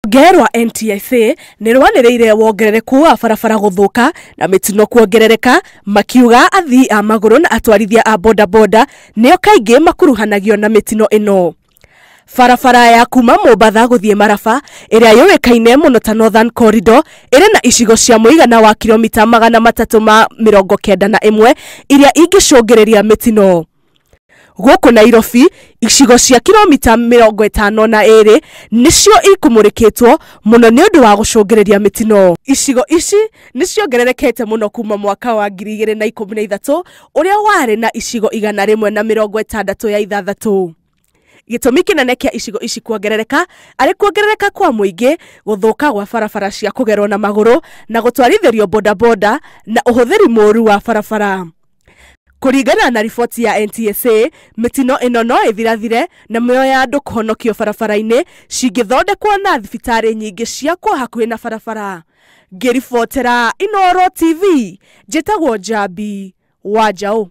Rũhonge rwa NTSA nĩ rwanĩrĩire wongerereku wa barabara gũthũka na mĩtino kuongerereka, makiuga athii a magũrũ na atwarithia a bodaboda nĩo kaingĩ makuruhanagio na mĩtino ĩno. Barabara ya kuma Mombatha gũthiĩ Maraba ĩrĩa yũĩkaine mũno ta Northern Corridor ĩrĩ na icigo cia mũigana wa kilomita 391 iria ingĩcũngĩrĩria mĩtino. Gũkũ Nairobi, icigo cia kilomita 52 nĩcio ikũmũrĩkĩtwo mũno nĩ ũndũ wa gũcũngĩrĩria mĩtino. Icigo ici nĩ ciongererekete mũno kuma mwaka wa 2013 ũrĩa warĩ na icigo 166. Gĩtũmi kĩnene kĩa icigo ici kuongerereka arĩ kuongerereka kwa mũingĩ, gũthũka gwa barabara cia kũgerwo na magũrũ na gũtwarithĩrio bodaboda na ũhũthĩri mũũru wa barabara. Kũringana na riboti ya NTSA, mĩtino ĩno no ĩthirathire na mĩoyo ya andũ kũhonokio barabara-inĩ cingĩthondekwo na thibitarĩ nyingĩ ciakwo hakuhĩ na barabara. Ngĩribotera Inooro TV, njĩtagwo Njambi wa Njaũ.